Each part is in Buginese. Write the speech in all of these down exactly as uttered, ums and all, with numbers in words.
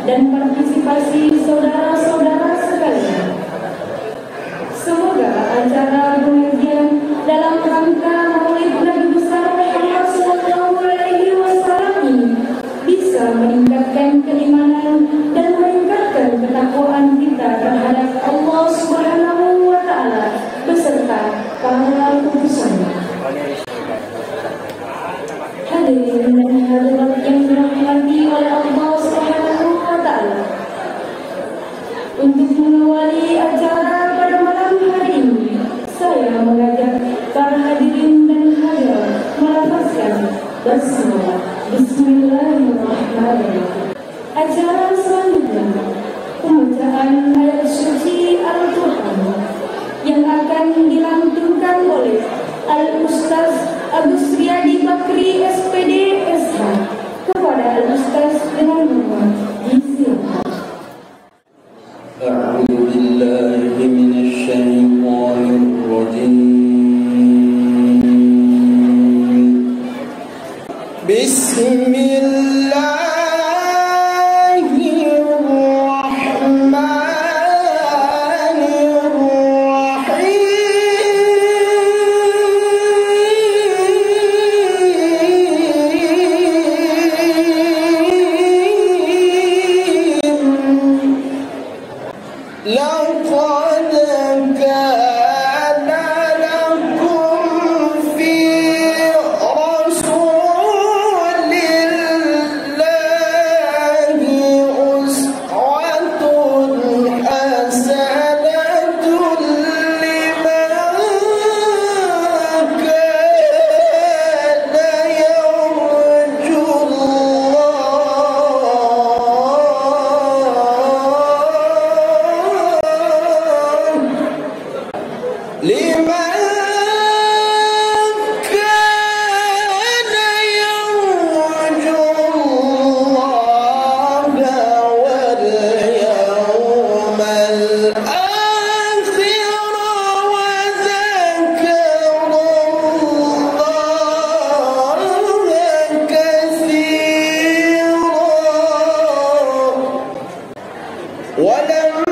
dan partisipasi saudara-saudara sekalian. Semoga acara pengajian dalam rangka Maulid Nabi Besar Muhammad sallallahu alaihi wasallam ini bisa meningkatkan keimanan dan meningkatkan ketakwaan kita terhadap Allah Subhanahu wa Ta'ala beserta para utusannya. Hadirin dan hadirat yang dirahmati oleh Allah Subhanahu wa Ta'ala, untuk mengawali acara pada malam hari ini, saya mengajak para hadirin dan hadirat melafazkan basmalah. Bismillahirrahmanirrahim. Acara selanjutnya, pembacaan ayat suci Al-Quran yang akan dilantunkan oleh Al-Ustaz Agus Riyadi Bakri, S P D, S H. Kepada Al-Ustaz dengan hormat disilakan. أعوذ بالله من الشيطان الرجيم. بسم الله الرحمن الرحيم. لقد كان لكم في رسول الله أسوة حسنة لمن كان يرجو الله لمن كان يرجو الله واليوم الآخر وذكر الله كثيرا. ولما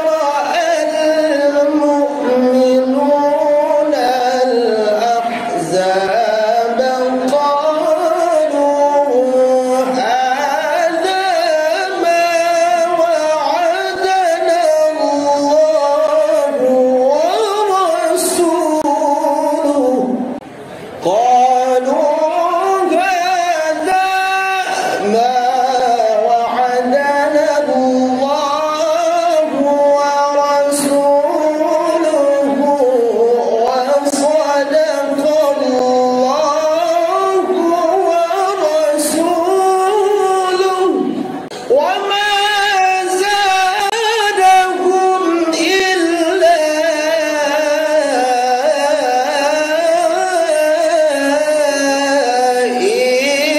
رأى المؤمنون الأحزاب قالوا هذا ما وعدنا الله ورسوله قالوا هذا ما وعدنا الله ورسوله وصدق الله ورسوله وما زادهم إلا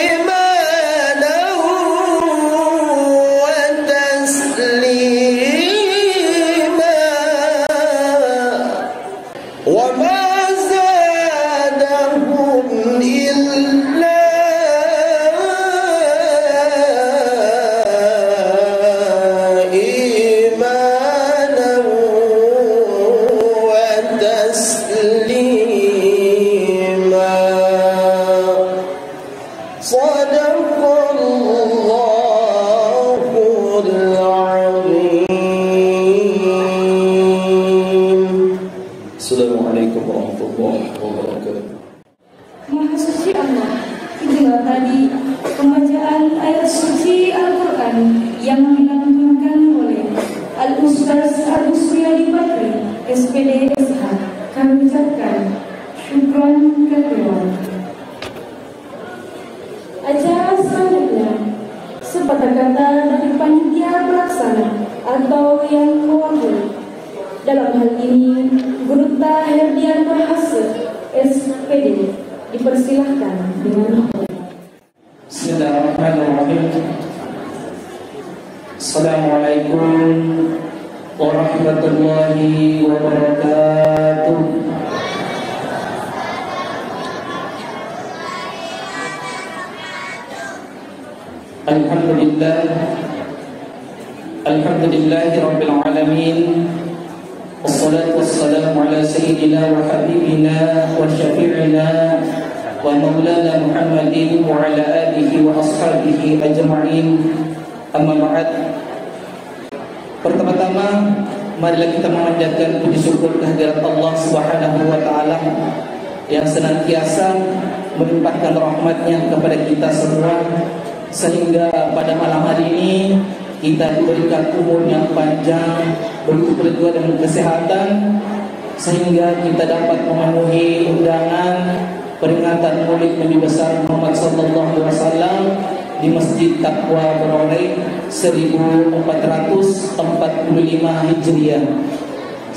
إيمانا وتسليما. وما زادهم إلا إيمانا وتسليما. صدق الله العظيم. السلام عليكم ورحمة الله وبركاته. Maha Suci Allah. Itulah tadi pembacaan ayat suci Al-Quran yang dilantunkan oleh Al-Ustaz Agus Riyadi Bakri, S P D, S H. Kami ucapkan syukran katsiran. Acara selanjutnya, sepatah kata dari panitia pelaksana atau yang mewakili. Dalam hal ini, Gurutta Herdian Rahase, S P D, dipersilahkan dengan hormat. Bismillahirrahmanirrahim. Assalamualaikum warahmatullahi wabarakatuh. Alhamdulillah. Alhamdulillahi Rabbil Alamin. Wassalatu wassalamu ala sayyidina wa habibina wa syafi'ina wa maulana Muhammadin wa ala alihi wa ashabihi ajma'in. Amma ba'd. Pertama-tama, marilah kita memanjatkan puji syukur kehadirat Allah Subhanahu wa Ta'ala yang senantiasa melimpahkan rahmatnya kepada kita semua, sehingga pada malam hari ini kita diberikan umur yang panjang, begitu pula juga dengan kesehatan, sehingga kita dapat memenuhi undangan peringatan Maulid Nabi Besar Muhammad sallallahu alaihi wasallam di Masjid Taqwa Bororei seribu empat ratus empat puluh lima Hijriah.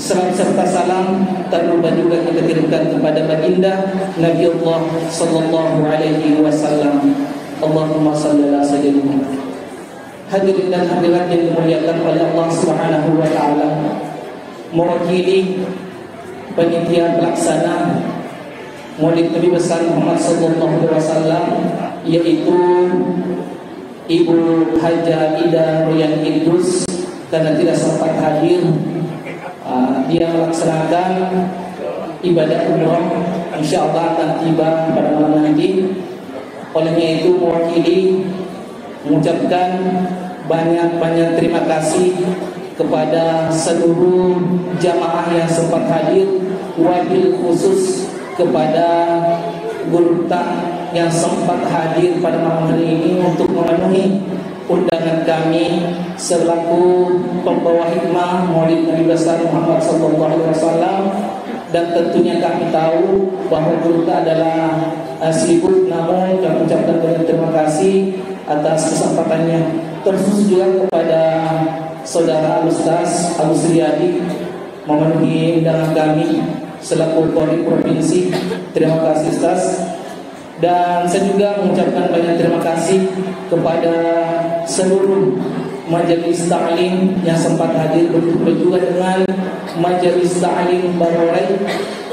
Salam serta salam tak lupa juga kita kirimkan kepada Baginda Nabi Allah sallallahu alaihi wasallam. Allahumma salli ala sayyidina Muhammad. Hadirin dan hadirat yang dimuliakan oleh Allah Subhanahu wa Ta'ala, mewakili panitia pelaksana Maulid Nabi Besar Muhammad sallallahu alaihi wasallam, yaitu Ibu Haja Ida Royan Idrus, karena tidak sempat hadir, uh, dia melaksanakan ibadah umroh, insya Allah akan tiba pada malam nanti. Olehnya itu, mewakili mengucapkan banyak-banyak terima kasih kepada seluruh jamaah yang sempat hadir, wabil khusus kepada gurutta yang sempat hadir pada malam hari ini untuk memenuhi undangan kami selaku pembawa hikmah Maulid Nabi Besar Muhammad sallallahu alaihi wasallam. Dan tentunya kami tahu bahwa gurutta adalah, eh, sibuk, namun kami ucapkan banyak terima kasih atas kesempatannya. Terkhusus juga kepada Saudara Al-Ustaz Agus Riyadi memenuhi undangan kami selaku Qori Provinsi. Terima kasih, Ustaz. Dan saya juga mengucapkan banyak terima kasih kepada seluruh majelis taklim yang sempat hadir, begitu pula juga dengan majelis taklim Barorai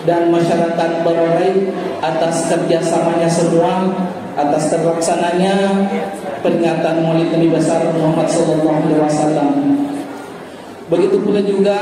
dan masyarakat Barorai atas kerjasamanya semua, atas terlaksananya peringatan Maulid Nabi Besar Muhammad sallallahu alaihi wasallam. Begitu pula juga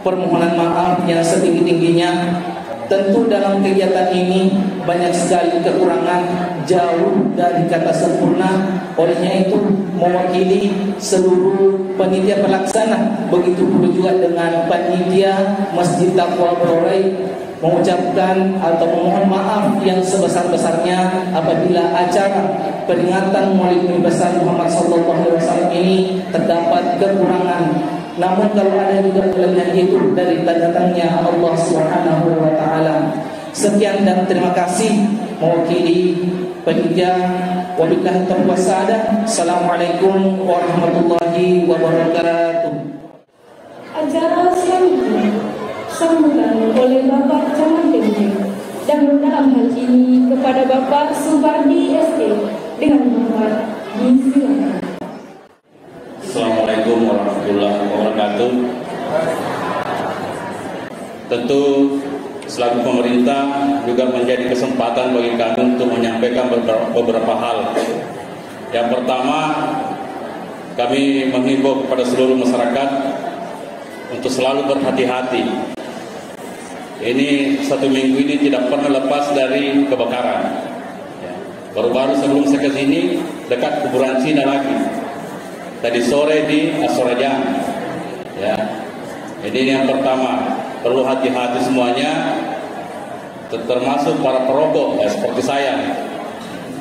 permohonan maaf yang setinggi-tingginya. Tentu dalam kegiatan ini banyak sekali kekurangan, jauh dari kata sempurna. Olehnya itu, mewakili seluruh panitia pelaksana, begitu pula juga dengan panitia Masjid Taqwa Bororei, mengucapkan atau memohon maaf yang sebesar-besarnya apabila acara peringatan Maulid Nabi Besar Muhammad sallallahu alaihi wasallam ini terdapat kekurangan. Namun, kalau ada juga kelebihan, itu dari tanda-tandanya Allah Subhanahu wa Ta'ala. Sekian dan terima kasih, mewakili panitia. Wabillahi taufiq wassa'adah. Assalamualaikum warahmatullahi wabarakatuh. Acara selanjutnya, sambutan oleh Bapak Camat Dende, dan dalam hal ini kepada Bapak Supardi S E dengan hormat disilakan. Assalamualaikum warahmatullahi wabarakatuh. Tentu, selaku pemerintah, juga menjadi kesempatan bagi kami untuk menyampaikan beberapa, beberapa hal. Yang pertama, kami menghimbau kepada seluruh masyarakat untuk selalu berhati-hati. Ini satu minggu ini tidak pernah lepas dari kebakaran. Ya. Baru-baru sebelum saya ke sini, dekat kuburan Cina lagi. Tadi sore di Asorajang. Ya. Jadi, ini yang pertama, perlu hati-hati semuanya, ter-, termasuk para perokok, ya, seperti saya.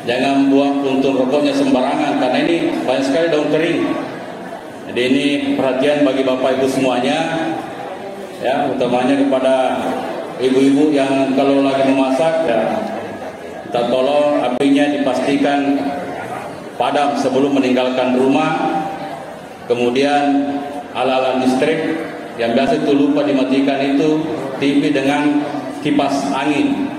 Jangan buang puntung rokoknya sembarangan, karena ini banyak sekali daun kering. Jadi, ini perhatian bagi Bapak Ibu semuanya, ya, utamanya kepada ibu-ibu yang kalau lagi memasak, ya, minta tolong apinya dipastikan padam sebelum meninggalkan rumah. Kemudian, alat-alat listrik yang biasa itu lupa dimatikan itu, T V dengan kipas angin.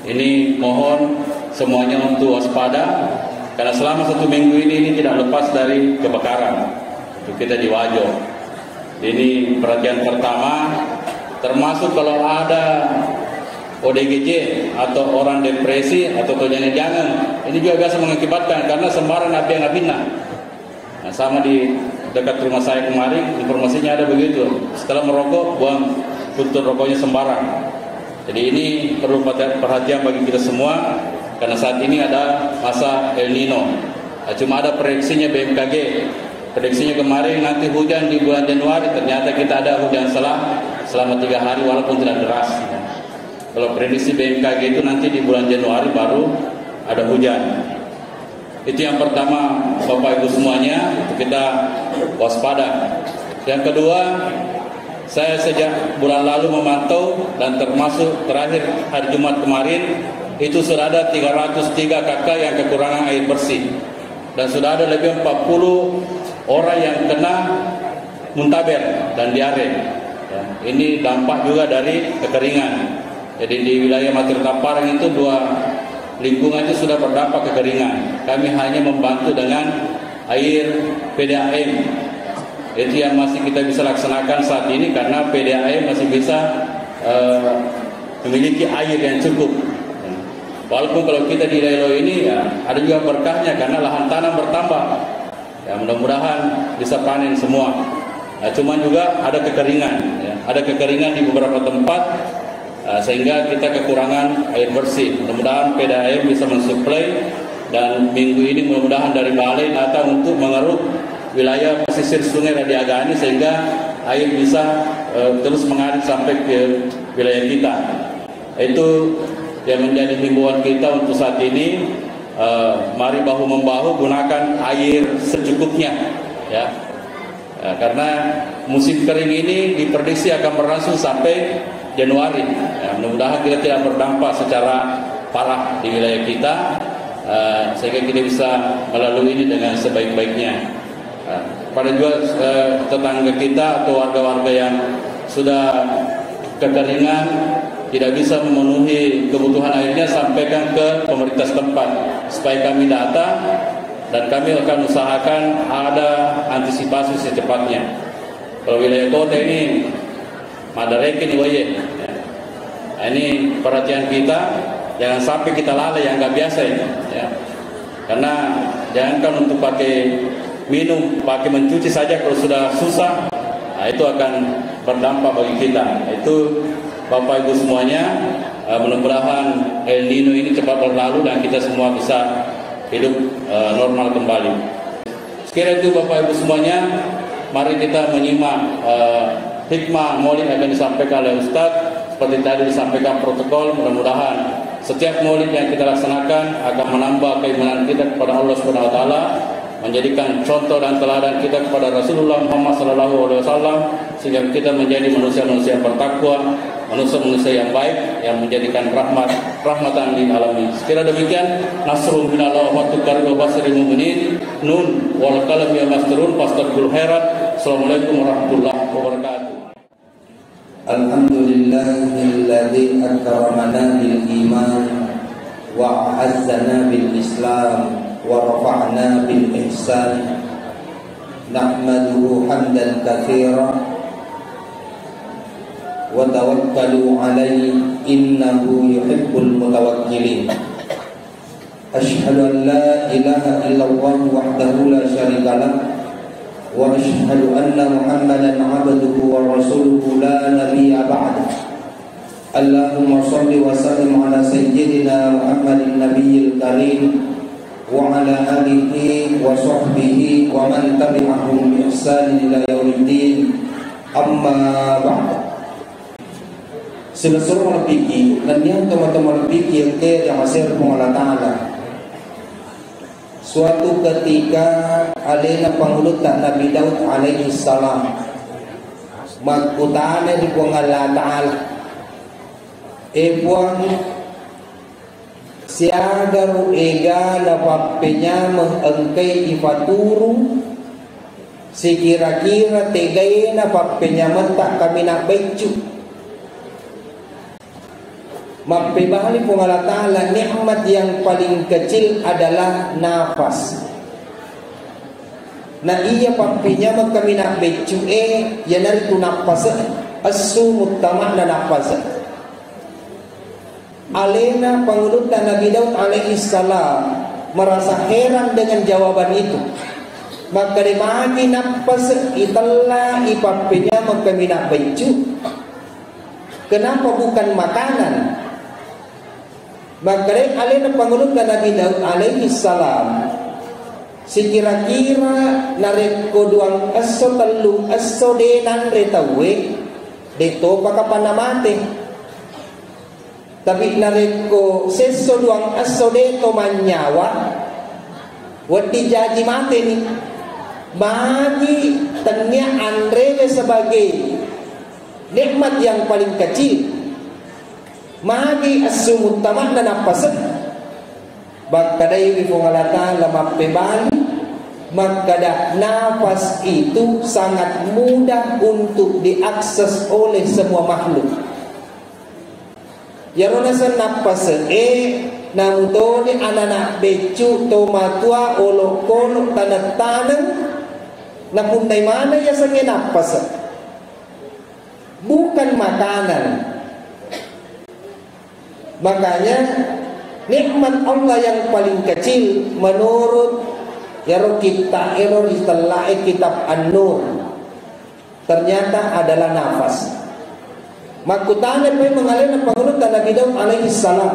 Ini mohon semuanya untuk waspada, karena selama satu minggu ini, ini tidak lepas dari kebakaran. Itu kita di Wajo. Ini perhatian pertama, termasuk kalau ada O D G J atau orang depresi atau tojangeng-jangeng. Ini juga biasa mengakibatkan karena sembarang nabiang abinna. Nah, sama di dekat rumah saya kemarin, informasinya ada begitu. Setelah merokok, buang puntung rokoknya sembarang. Jadi ini perlu perhatian, perhatian bagi kita semua karena saat ini ada masa El Nino. Nah, cuma ada prediksinya B M K G. Prediksinya kemarin nanti hujan di bulan Januari, ternyata kita ada hujan selang selama tiga hari walaupun tidak deras. Kalau prediksi B M K G itu nanti di bulan Januari baru ada hujan. Itu yang pertama, Bapak Ibu semuanya, kita waspada. Yang kedua, saya sejak bulan lalu memantau dan termasuk terakhir hari Jumat kemarin, itu sudah ada tiga ratus tiga K K yang kekurangan air bersih. Dan sudah ada lebih empat puluh orang yang kena muntaber dan diare. Ya, ini dampak juga dari kekeringan. Jadi di wilayah Matiro Tappareng itu dua lingkungan itu sudah berdampak kekeringan. Kami hanya membantu dengan air P D A M. Itu yang masih kita bisa laksanakan saat ini karena P D A M masih bisa eh, memiliki air yang cukup. Walaupun kalau kita di Laelo ini ya ada juga berkahnya karena lahan tanam bertambah. Ya, mudah-mudahan bisa panen semua. Nah, cuman juga ada kekeringan, ya. Ada kekeringan di beberapa tempat, eh, sehingga kita kekurangan air bersih. Mudah-mudahan P D A M bisa mensuplai dan minggu ini mudah-mudahan dari balai datang untuk mengeruk wilayah pesisir Sungai Radi Agani sehingga air bisa eh, terus mengalir sampai ke wilayah kita. Itu yang menjadi himbauan kita untuk saat ini. Eh, mari bahu membahu gunakan air secukupnya, ya. Eh, karena musim kering ini diprediksi akan berlangsung sampai Januari. Ya, mudah-mudahan kita tidak berdampak secara parah di wilayah kita, eh, sehingga kita bisa melalui ini dengan sebaik-baiknya. Nah, pada juga eh, tetangga kita atau warga-warga yang sudah kekeringan, tidak bisa memenuhi kebutuhan airnya, sampaikan ke pemerintah setempat supaya kami data dan kami akan usahakan ada antisipasi secepatnya. Kalau wilayah kota ini madareke ni waye. Ya. Nah, ini perhatian kita, jangan sampai kita lalai yang nggak biasa ini. Ya. Karena jangankan untuk pakai minum, pakai mencuci saja kalau sudah susah, nah, itu akan berdampak bagi kita. Itu Bapak Ibu semuanya, eh, mudah-mudahan El Nino ini cepat berlalu dan kita semua bisa hidup eh, normal kembali. Sekira itu Bapak Ibu semuanya, mari kita menyimak eh, hikmah maulid yang akan disampaikan oleh Ustadz. Seperti tadi disampaikan protokol, mudah-mudahan setiap maulid yang kita laksanakan akan menambah keimanan kita kepada Allah Subhanahu wa taala, menjadikan contoh dan teladan kita kepada Rasulullah Muhammad sallallahu alaihi wasallam, sehingga kita menjadi manusia-manusia yang bertakwa, manusia-manusia yang baik, yang menjadikan rahmat rahmatan lil alamin. Sekira demikian, nasrun minallah wa fathun qarib wa basyiril mu'minin. Nun wal qalami wa ma yasturun, fastabiqul khairat. Assalamualaikum warahmatullahi wabarakatuh. Alhamdulillahilladzi akramana bil iman wa a'azzana bil islam wa rafa'na bil ihsan. Nahmaduhu hamdan katsira wa tawakkalu alaihi innahu yuhibbul mutawakkilin. Asyhadu an la ilaha illallah wahdahu la syarika lah, wa asyhadu anna Muhammadan abduhu wa rasuluhu la nabiyya ba'dah. Allahumma shalli wa sallim ala sayyidina Muhammadin nabiyil karim wa ala alihi wa sahbihi wa man tabi'ahum bi ihsanin ila yaumiddin. Amma ba'd. Silessureng malebbiki, nennia tomatoa malebbiki engkae riamasei ri Puang Allah Ta'ala. Suatu ketika alena pangulutta Nabi Daud alaihi salam makkutana ri Puang Allah Ta'ala, "E Puang, siagaro ega napappenyameng engkae ifaturu, sikira-kira tegaena pappenyametta kaminang baiccu?" Mappebali Puang Allah Ta'ala, nikmat yang paling kecil adalah nafas. Na iya pappenyameng kaminang baiccu e, iyanaritu nappase, essu muttama'na nappase. Alena pangulutta Nabi Daud alaihi salam merasa heran dengan jawaban itu. Makkeda, magi nappase itella ipappenyameng kaminang beccu? Kenapa bukan makanan? Makkeda alena pangulutta Nabi Daud alaihi salam, sikira-kira narekko duang esso, tellung esso de nanre tauwe, de topa kapanna mate. Tapi narekko sesso duang esso de to mannyawa, wedding jaji mateni. Magi tennia anrewe sebagai nikmat yang paling kecil? Magi assumu tama'na nappase? Makkedaiwi Puang Allah Ta'ala mappebali, makkeda, nafas itu sangat mudah untuk diakses oleh semua makhluk. Iyaro naseng nappase'e, namutoni anana beccu, tomatua, olokolo, taneng-taneng, napunnai maneng yasengnge nappase. Bukan makanan. Makanya, nikmat Allah yang paling kecil menurut iyaro kitta ero ritellae kitab An-Nur, ternyata adalah nafas. Makkutana pemeng alena pangulutta Nabi Daud alaihi salam,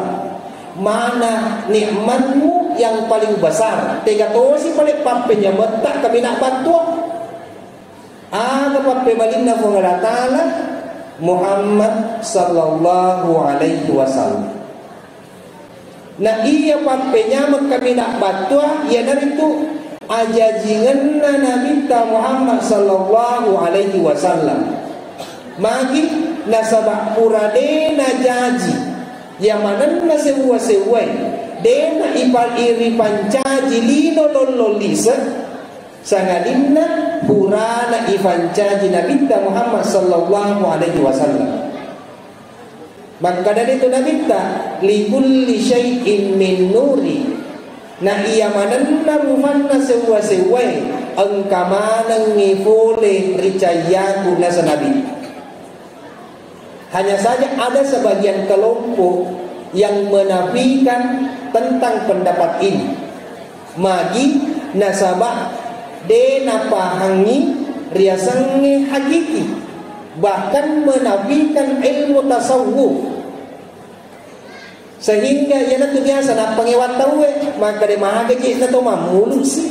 mana nikmatmu yang paling besar? Tega tosi pale pappenyametta kaminang battua? Aga pappebalinna Puang Allah Ta'ala? Muhammad sallallahu alaihi wasallam. Na iya pappenyameng kaminang battua, iyanaritu ajajingenna Nabitta Muhammad sallallahu alaihi wasallam. Magi? Nasaba pura de najaji, iya manenna sewwa-sewwae, de na ipa-, iripancaji lino lollong lise, sangadinna purana ifancaji Nabitta Muhammad sallallahu alaihi wasallam. Makkedani tu Nabitta, "Likulli syai'in min nuri." Na iya manenna rufanna sewwa-sewwae, engka manengngi fole ri cahiyaku, naseng Nabi. Hanya saja ada sebagian kelompok yang menafikan tentang pendapat ini. Magi? Nasaba de napahangngi riasengnge hakiki, bahkan menafikan ilmu tasawuf. Sehingga iyanatu biasa nappangewang tauwe, makkeda, "Maga je na to mammulu si."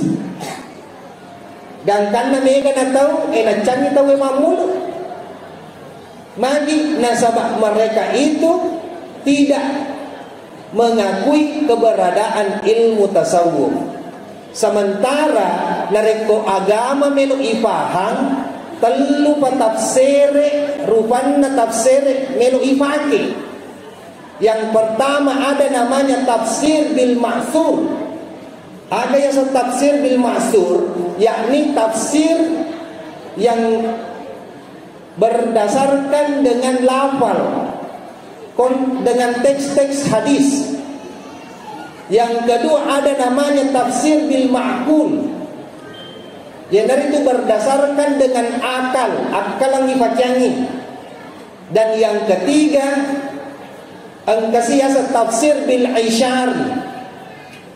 Gangkanna mega na tau, e, naccangi tauwe mammulu. Magi? Nasaba mereka itu tidak mengakui keberadaan ilmu tasawuf. Sementara narekko agama melo ipahang, tellu pa tafsere, rupanna tafsere melo ipake. Yang pertama ada namanya tafsir bil ma'thur. Aga yaseng tafsir bil ma'thur? Yakni tafsir yang berdasarkan dengan lafal, kon-, dengan teks-teks hadis. Yang kedua ada namanya tafsir bil ma'qul. Iyanaritu berdasarkan dengan akal, akkalengngi pakeangngi. Dan yang ketiga, engkasi yaseng tafsir bil isyari,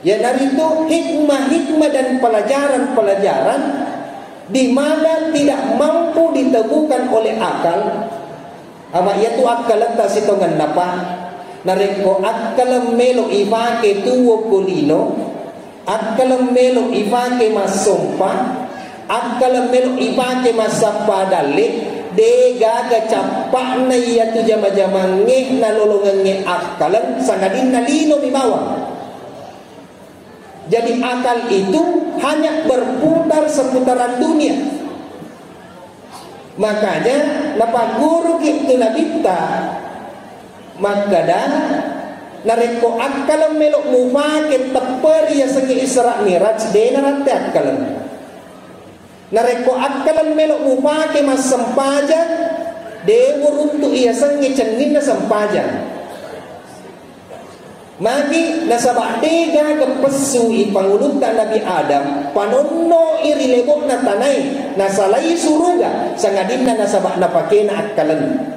iyanaritu hikmah-hikmah dan pelajaran-pelajaran di mana tidak mampu ditemukan oleh akal. Ama iyatu akkaletta sitongenna, Pak. Narekko akkaleng melo ipake tuwo ko lino, akkaleng melo ipake massompa, akkaleng melo ipake massappa dalle, de gaga cappa'na iyatu jama-jamangnge nalolongengnge akkaleng, sangadinna linomi bawang. Jadi akal itu hanya berputar seputaran dunia. Makanya napagguruki tu Nabitta makkeda, narekko akkaleng melo mupake tepperi yasengnge Isra Miraj, de naratte akkaleng. Narekko akkaleng melo mupake massempajang, de muruntu iyasengnge cenninna sempajang. Magi? Nasaba de gaga pessu ipangulutta Nabi Adam, panonnoi ri lebo'na tanae, nasalai suruga, sangadinna nasaba napakena akkalenna.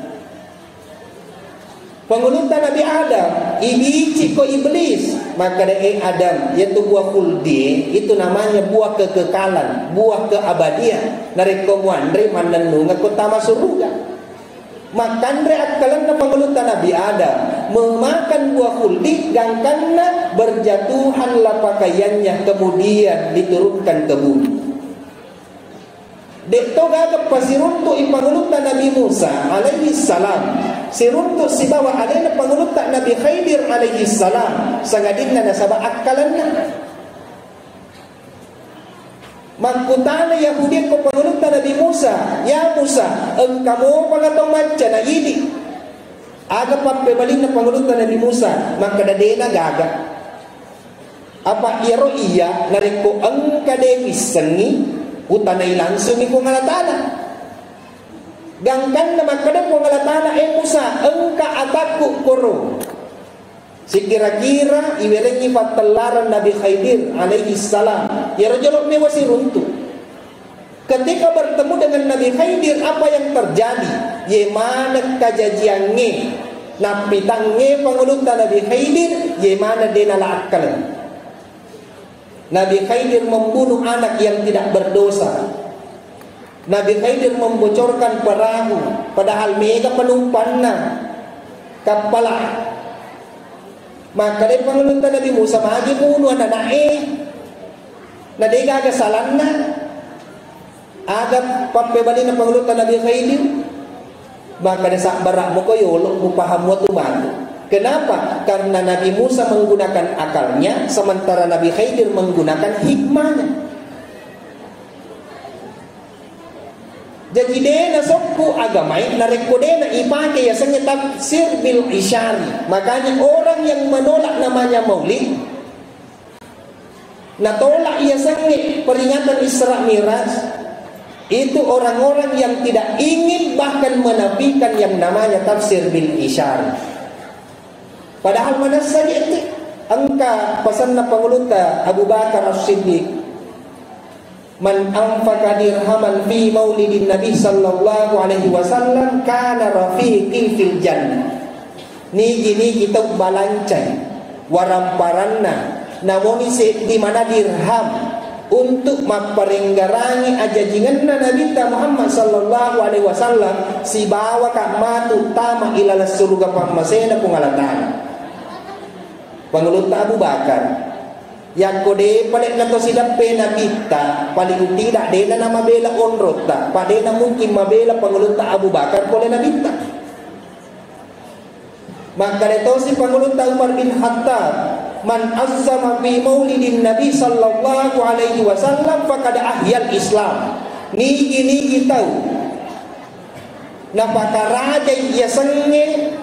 Pangulutta Nabi Adam, ibicikko Iblis, makkeda, "Eh Adam, iyatu buah khuldi, itu namanya buah kekekalan, buah keabadian. Narekko muanre, mannennungekko tama suruga." Makkanre akkalenna pangulutta Nabi Adam, memakan buah khuldi, gangkanna berjatuhanlah pakaiannya, kemudian diturunkan ke bumi. De'to gaga pasiruntu'i pangulutta Nabi Musa alaihi salam, siruntu' sibawa alena pangulutta Nabi Khidir alaihi salam, sangadinna nasaba akkalenna. Makkutana Yahudi ko pangulutta Nabi Musa, "Ya Musa, engka mopa tau macca na idi." Aga pappebalinna pangulutta Nabi Musa, makkeda, "De'na gaga." Apa iyaro iya, narekko engka de' wissengngi, utanai langsungngi Puang Allah Ta'ala. Gangkanna makkeda Puang Allah Ta'ala, "Eh Musa, engka atakku koro." Sikira-kira iwerengngi pattellaran Nabi Khidir alaihi salam, iyaro jolo' mewa siruntu'. Ketika bertemu dengan Nabi Khidir, apa yang terjadi? Ye maneng kajajiangnge, nappitangnge pangulutta Nabi Khidir, ye maneng de' nala akkaleng. Nabi Khidir membunuh anak yang tidak berdosa. Nabi Khidir membocorkan perahu, padahal mega penumpanna kappala. Makkeda pangulutta Nabi Musa, "Magi munu anana'e? Na de' gaga salanna." Aga pappebalinna pangulutta Nabi Khidir? Makkeda, "Sabbara' muko yolo, mupahang mua tu matu." Kenapa? Karena Nabi Musa menggunakan akalnya, sementara Nabi Khidir menggunakan hikmahnya. Jadi, de' nasokku agamai narekko de' naipake yasengnge tafsir bil isyari. Makanya orang yang menolak namanya maulid, natolak yasengnge peringatan Isra Miraj, itu orang-orang yang tidak ingin bahkan menafikan yang namanya tafsir bil isyari. Padahal manessa je' engka pasanna pangulutta Abu Bakar As-Siddiq, "Man anfaqa dirhaman fi maulidin Nabi sallallahu alaihi wasallam kana rafiqi fil jannah." Nigi-nigi tau balancai waramparanna namoni seddi mana dirham untuk mapparenggarangi ajajingenna Nabitta Muhammad sallallahu alaihi wasallam, sibawa ka matu tama ilaleng suruga pammasena Puang Allah Ta'ala. Pangulutta Abu Bakar, yakko de' pale' nato sideppe Nabitta, paling tidak de'na namabela onrotta, pa de'na mungkin mabela pangulutta Abu Bakar pole Nabitta. Makkeda tosi pangulutta Umar bin Khattab, "Man azzama fi maulidin Nabi sallallahu alaihi wasallam faqad ahyal Islam." Nigi-nigi tau napakarajai yasengnge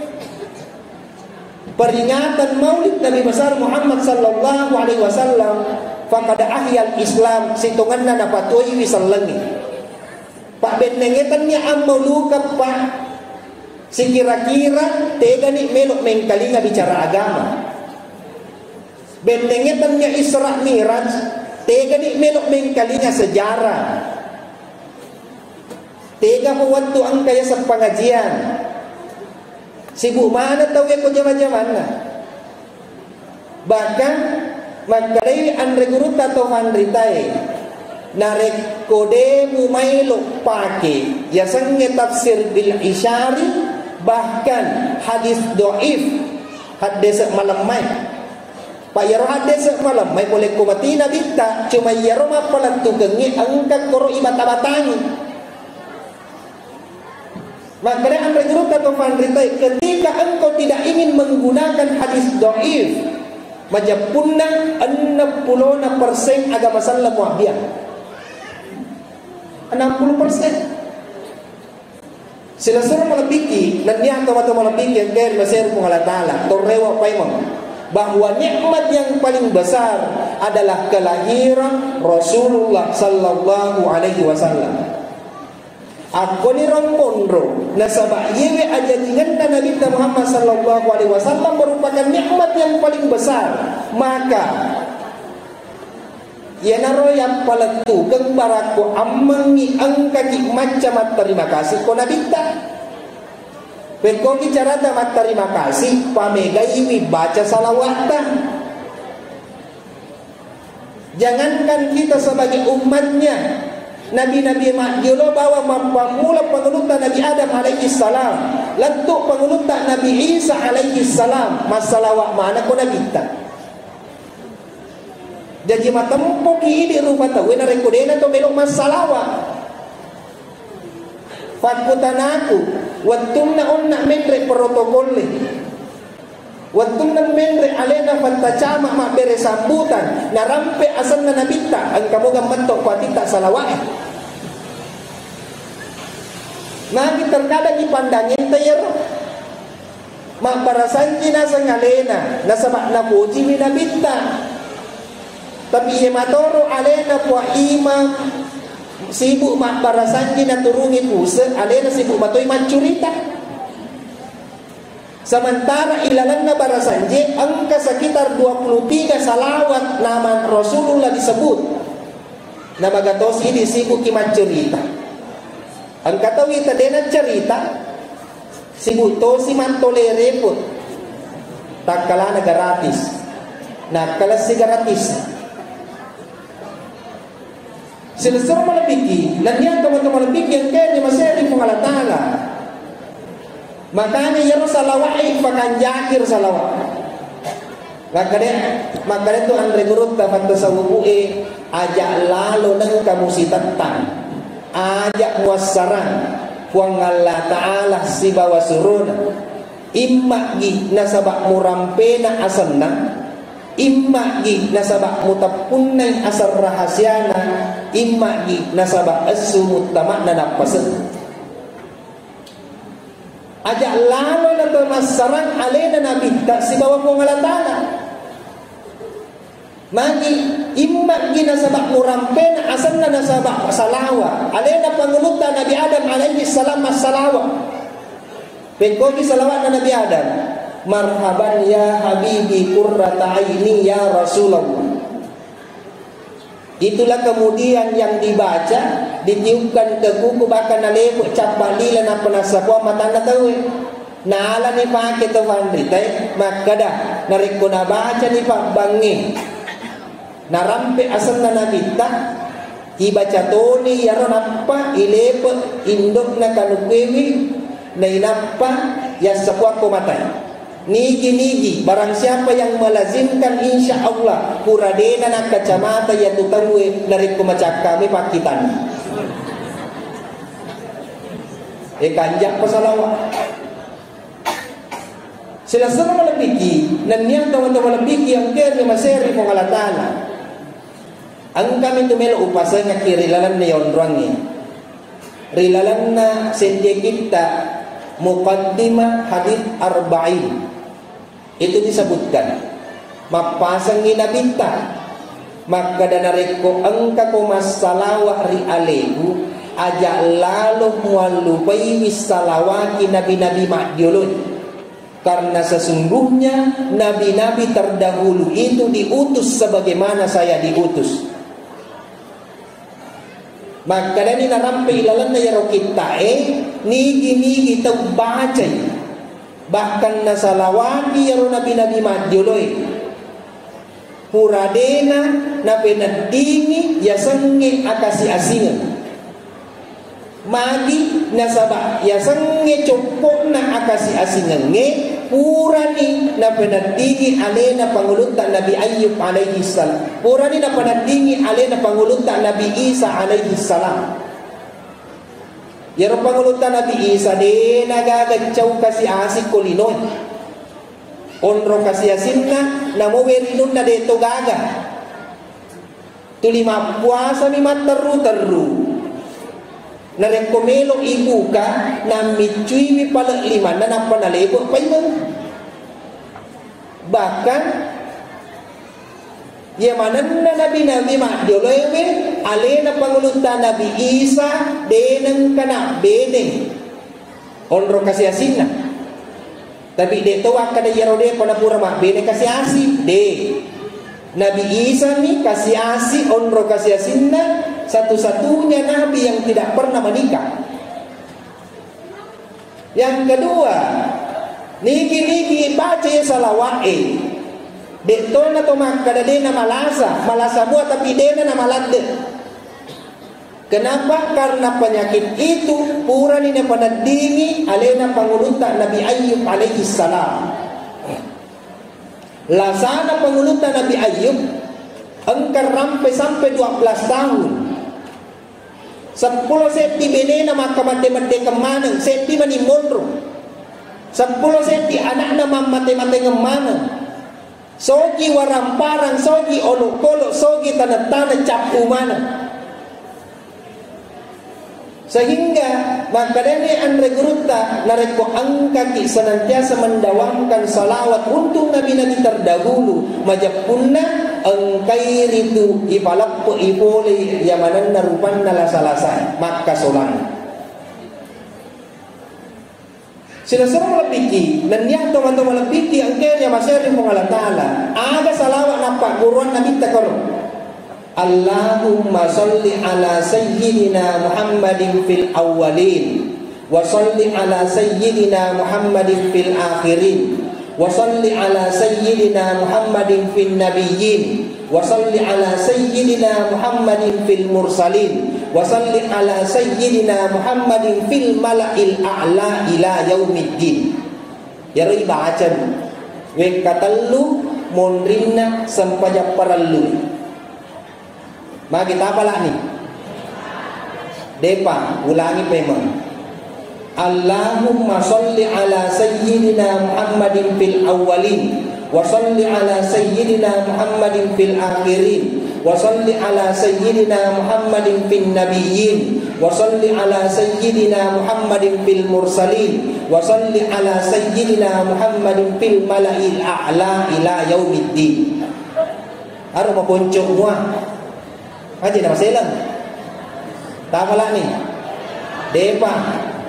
peringatan maulid Nabi besar Muhammad sallallahu alaihi wasallam, faqad ahyal Islam, sitongenna napatuoiwi sellengnge. Pabbennengnge tennia ammaulukeppa, sikira-kira tegani melo mengkalinga bicara agama. Bennengnge tennia Isra Miraj, tegani melo mengkalinga sejarah. Tega ko wettu engka yaseng pengajian. Sibuk maneng tau e ko jama-jamanna. Bahkan makkedai anre gurutta to fanritae, narekko de mumaelo pake yasengnge tafsir bil isyari, bahkan hadis doif, haddese malemmai. Pa iyaro haddese malemmai pole ko mati Nabitta, cuma iyaro mappalettukengnge engka koro ibata-batangi. Makkeda anre gurutta to fanritae, ketika engkau tidak ingin menggunakan hadis doif, majeppunna enneng pulona persen agama selleng muabbiang. Enam puluh persen. Silessureng malebbiki, nennia tomatoa malebbiki engkae ri masero Puang Allah Ta'ala, torrewa paimeng bahwa nikmat yang paling besar adalah kelahiran Rasulullah sallallahu alaihi wasallam. Akkoniro monro, nasaba iyewe ajajingenna Nabitta Muhammad sallallahu alaihi wasallam merupakan nikmat yang paling besar. Maka iyanaro yappalettukeng barakko ammengngi engkaki macca matterima kasih ko Nabitta. Pekkogi carata mattarima kasih, pamegaiwi baca salawatta. Jangankan kita sebagai umatnya, nabi-nabi majjolo bawang mappammula pangulutta Nabi Adam alaihi salam, lettu pangulutta Nabi Isa alaihi salam, massalawa maneng ko nabitta. Jaji matempoki idi rupa tauwe narekko dena to melo massalawa. Fakkutanaku, wettunna onna menre protokolle, wettunna menre alena fattacama mabbere sambutan, narampe asenna nabitta, engka moga metto kuatitta salawae. Magi terkadang ipandangenta iyaro. Mabbarasanji naseng alena, nasaba napojiwi nabitta. Tapi iye matoro alena Puang Imang sibuk mabbarasanji naturungi puse, alena sibuk matoi maccurita. Sementara ilalenna barasanji engka sekitar dua puluh tiga salawat nama Rasulullah disebut. Namaga tosi disibukki maccurita. Engka tau ita dena cerita, sibuk tosi mattole repot. Takkalana gratis. Nakkalessi gratis. Silessureng malebbiki, nennia tomatoa malebbiki engkae ri maseri Puang Allah Ta'ala. Makanya iyaro salawa'e ipakanjaki ro salawa'. Makkeda, makkeda tu anre gurutta fattasawufu'e, aja' lalo nengka musitettang, aja' muassarang Puang Allah Ta'ala sibawa surona. Imma'gi nasaba' murampena asenna, imma'gi nasaba' muteppunnai aseng rahasiana, imma'gi nasaba' essu muttama'na nappaseng. Aja' lalo nato massarang alena nabitta sibawa Puang Allah Ta'ala. Magi imma'gi nasaba' murampena asenna nasaba' salawa'. Alena pangulutta Nabi Adam alaihi salam massalawa'. Pekkogi salawa'na Nabi Adam. Marhaban ya habibi qurrata aini ya Rasulullah. Itulah kemudian yang dibaca, ditiupkan ke kuku, bahkan nalepe' cappa' lila, nappa nassapuang matanna tauwe. Naalani pake to fanritae, makkeda, narekko nabacani pabbangnge, narampe asenna nabitta, ibaca toni iyaro nappa ilepe' indo'na kanukuewi, nainappa yassapuakko matae. Nigi-nigi, barang siapa yang melazimkan, insya Allah, pura dena nakkacamata iyatu tauwe narekko macakkami pakkitanna. E, kanja'pa salawa'. Silessureng malebbiki, nennia tomatoa malebbiki engkae ri maseri Puang Allah Ta'ala. Engkami tu melo upasengekki ri lalenna yonroangnge. Ri lalenna seddie kitta' Muqaddimah Hadits Arba'in, itu disebutkan, mappasengngi nabitta, makkeda, narekko engkako massalawa' ri aleku, aja' lalo muallupaiwi salawaki nabi-nabi majjoloe. Karena sesungguhnya nabi-nabi terdahulu itu diutus sebagaimana saya diutus. Makkedani narampe ilalenna iyaro kitta'e, nigi-nigi tau bacai, bahkan nasalawati iyaro nabi-nabi majjoloe. Pura dena napeneddingi yasengnge akasi-asingeng. Magi nasaba' yasengnge coppo'na akasi-asingengnge purani napeneddingi alena pangulutta Nabi Ayyub alaihi salam. Purani napeneddingi alena pangulutta Nabi Isa alaihi salam. Iyaro pangulutta Nabi Isa de' nagaga cau kasi-asi ko linoe. Onro kasi-asinna, namo werinunna de' to gaga. Tuli mappuasami matterru-terru. Narekko melo ibuka, nammiccuiwi pale' limanna, nappa nalepe' paimeng. Bahkan, iya manenna nabi-nabi majjoloewe, alena pangulutta Nabi Isa, de' nengka nabbene. Onro kasi-asinna. Tapi de' to wakkeda iyaro de'pa napura mabbene kasi-asi. De'. Nabi Isa ni kasi-asi, onro kasi-asinna, satu-satunya nabi yang tidak pernah menikah. Yang kedua, nigi-nigi baca iya salawa'e, de'tona to makkada de' namalasa, malasa mua tapi de'na namaladde'. Kenapa? Karena penyakit itu purani napaneddingi alena pangulutta Nabi Ayyub alaihi salam. Lasana pangulutta Nabi Ayyub engka rampe sampai dua belas tahun. Seppulo seddi benena makkamedde-meddekeng maneng, seddi mani monro. Seppulo seddi anakna mammate-matengeng maneng. Sogi waramparang, sogi olokolo, sogi taneng-taneng cappu maneng. Sehingga makkedani anre gurutta, narekko engkaki senantiasa mendawamkan salawat untuk nabi-nabi terdahulu, majeppunna engkai ritu ipaleppe' ipole yamanenna rupanna lasa-lasa makkasolang. Silessureng malebbiki, nennia tomatoa malebbiki engkae riamasei ri Puang Allah Ta'ala. Aga salawat nappagguruang Nabitta koro? Allahumma salli ala sayyidina Muhammadin fil awwalin, wa salli ala sayyidina Muhammadin fil akhirin, wa salli ala sayyidina Muhammadin fil nabiyyin, wa salli ala sayyidina Muhammadin fil mursalin, wa salli ala sayyidina Muhammadin fil mala'il a'la ila yaumiddin. Iyaro ibaca wekka tellu monrinna sempajang parellu. Magi tapalani? Depa, ulangi pemeng. Allahumma salli ala sayyidina Muhammadin fil awwalin, wa salli ala sayyidina Muhammadin fil akhirin, wa salli ala sayyidina Muhammadin fil nabiyyin, wa salli ala sayyidina Muhammadin fil mursalin, wa salli ala sayyidina Muhammadin fil mala'il a'la ila yaumiddin. Aro maponco mua. Aja na maseleng. Tapalani? Depa.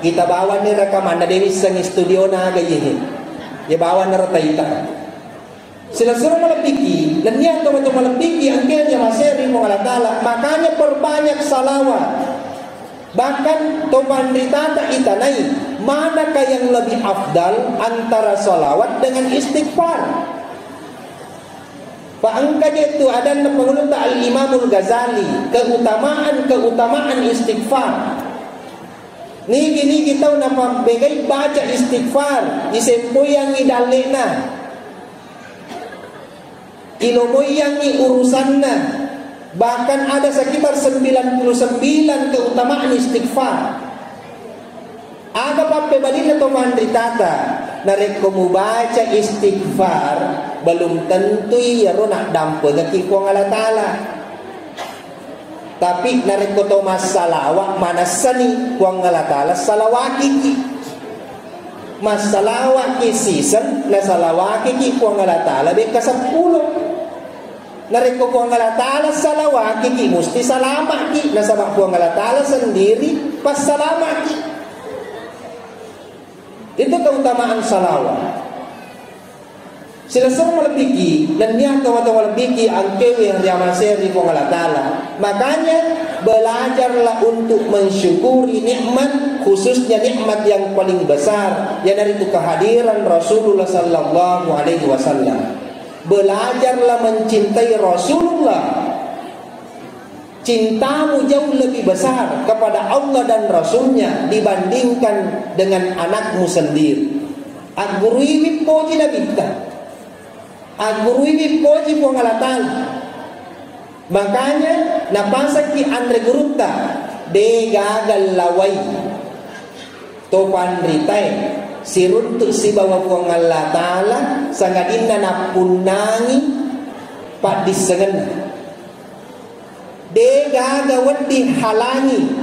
Kita bawanni rekamanna, de' wissengngi studiona aga iye. Ye bawanna ro taita. Silessureng malebbiki, nennia tomatoa malebbiki engkae riamasei ri Puang Allah Ta'ala. Makanya perbanyak salawat. Bahkan to panritata itanai, manakah yang lebih afdal antara salawat dengan istighfar? Fa engka je tu adanna pangulutta Al-Imamul Ghazali, keutamaan-keutamaan istighfar. Nigi-nigi tau napampegai baca istighfar, isempoyangngi dalle'na, ilomoiyangngi urusanna, bahkan ada sekitar sembilan puluh sembilan keutamaan istighfar. Aga pappebalinna to panritata? Narekko mubaca istighfar, belum tentui iyaro naddampengekki Puang Allah Ta'ala. Tapi narekko to massalawa, manessani Puang Allah Ta'ala salawakiki. Massalawaki siseng, nasalawakiki Puang Allah Ta'ala bekka seppulo. Narekko Puang Allah Ta'ala salawakiki, musti salamaki, nasaba Puang Allah Ta'ala sendiri passalamaki. Itu keutamaan salawat. Silessureng malebbiki, nennia tomatoa malebbiki engkae riamasei ri Puang Allah Ta'ala. Makanya, belajarlah untuk mensyukuri nikmat, khususnya nikmat yang paling besar, iyanaritu kehadiran Rasulullah sallallahu alaihi wasallam. Belajarlah mencintai Rasulullah. Cintamu jauh lebih besar kepada Allah dan Rasulnya dibandingkan dengan anakmu sendiri. Agguruiwi poji Nabitta. Agguruiwi poji Puang Allah Ta'ala. Makanya, napasakki anre gurutta, de' gaga lawai to panritae siruntu' sibawa Puang Allah Ta'ala, sangadinna nappunnangi paddissengenna. De' gaga wedding halangi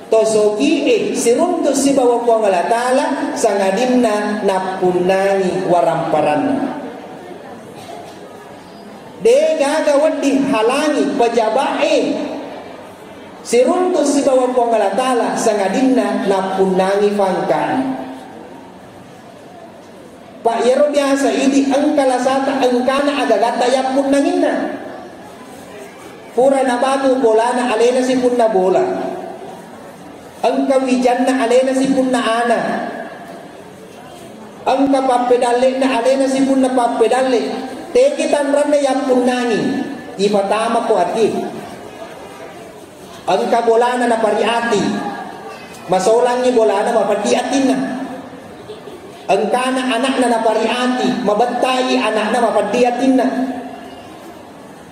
to sogi'e siruntu' sibawa Puang Allah Ta'ala, sangadinna nappunnangi waramparanna. De' gaga wedding halangi pejaba'e siruntu' sibawa Puang Allah Ta'ala, sangadinna nappunnangi pangka'na. Pa' iyaro biasa idi' engka lasata engkana agagatta yappunnanginna. Pura nabatu bolana alena sipunna bola. Engka wijanna alena sipunna ana. Engka pappedalle'na alena sipunna pappedalle. Tegi tanranna yappunnangi. Ipatama ko ati. Engka bolana napariati. Masolangi bolana mapeddi atinna. Engkana anakna napariati, mabettai anakna mapeddi atinna.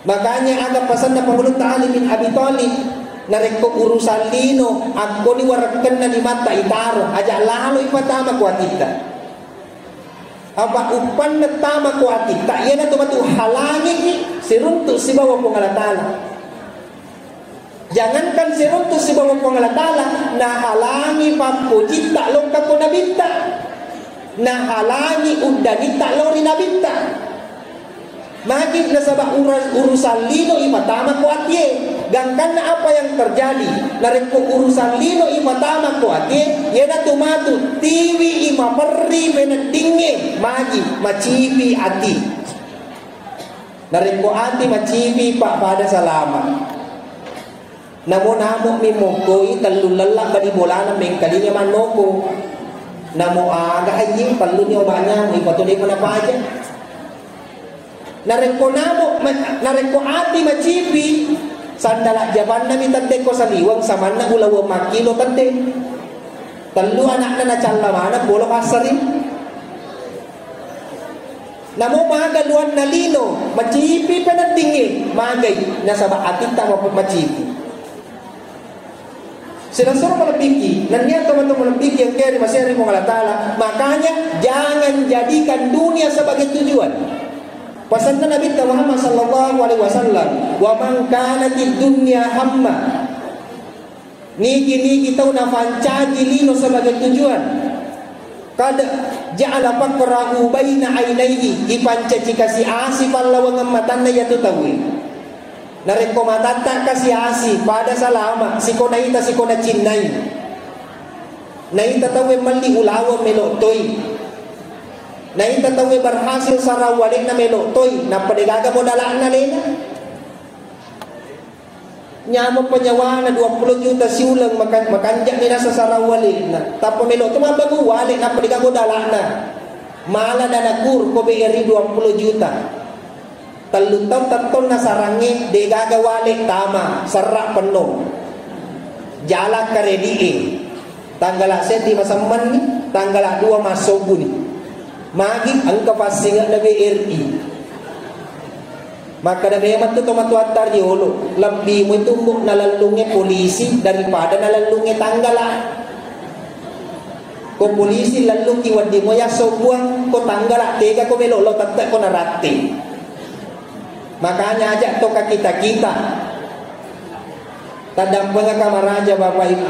Makanya aga pasanna Pangulutta Ali bin Abi Thalib, narekko urusan lino, akkoni warekkenna limatta itaro, aja lalo ipatama ko atitta. Apa uppanna tama ko atitta, iyanatu matu halangi siruntu sibawa Puang Allah Ta'ala. Jangankan siruntu sibawa Puang Allah Ta'ala, nahalangi pappojitta lokka ko nabitta, nahalangi uddanitta lao ri nabitta. Magi nasaba ura-, urusan lino ipatama ko atie. Gangkanna apa yang terjadi? Narekko urusan lino ipatama ko atie, iyanatu matu tiwi i maperri peneddingnge, magi macipi ati. Narekko ati macipi, Pak, pada salama. Namo namo'mi mokkoi tellu lella bali bolana mengkalinga mannoko. Namo aga haji telluni obanya ipatodeko napaja. Narekko namo ma-, narekko ati macipi, sandala jabanna mi tette ko saliweng samanna ulaweng makkilo tette. Tellu anakna nacalla maneng polo passari. Namo maga luanna lino, macipi peneddingnge, magai, nasaba atitta ma-, macipi. Sirasuro malebbiki, nennia tomatoa malebbiki engkae ri masea ri Puang Allah Ta'ala, makanya jangan jadikan dunia sebagai tujuan. Pasanna Nabitta Muhammad sallallahu alaihi wasallam, "Wa man kanatid dunya hamma." Nigi-nigi tau nafancaji lino sebagai tujuan. Qad ja'ala faqrahu baina ainaihi, ipancaji kasi asi pallawangeng matanna iyatu tauwe. Narekko matatta kasi asi, pada salama, siko naita, siko nacinnai. Naita tauwe melli ulaweng melo toi. Naita tauwe berhasil sarang wale'na melo toi, nappa degaga modala'na alena. Nyameng penyawana dua puluh juta siuleng, maka-, makanja'ni nasasarang wale'na. Tappa melo to mabbangung wale, nappa degaga modala'na. Mala dana kur ko B R I dua puluh juta. Tellu taung tettong nasarangnge, degaga wale tama, serra penno. Jala karedi'e. Tanggala seddi masemmenni, tanggala dua massobbuni. Magi engka passinge'na B R I. Makkeda memang tu tomatoatta riolo, lebbi mutu mbo nalellungnge polisi daripada nalellungnge tanggala. Ko polisi lellungki wedding mo yassobbuang, ko tanggala tega ko melo lo tette ko naratte. Makanya aja to kakita-kita. Taddampengaka maraja Bapak Ibu.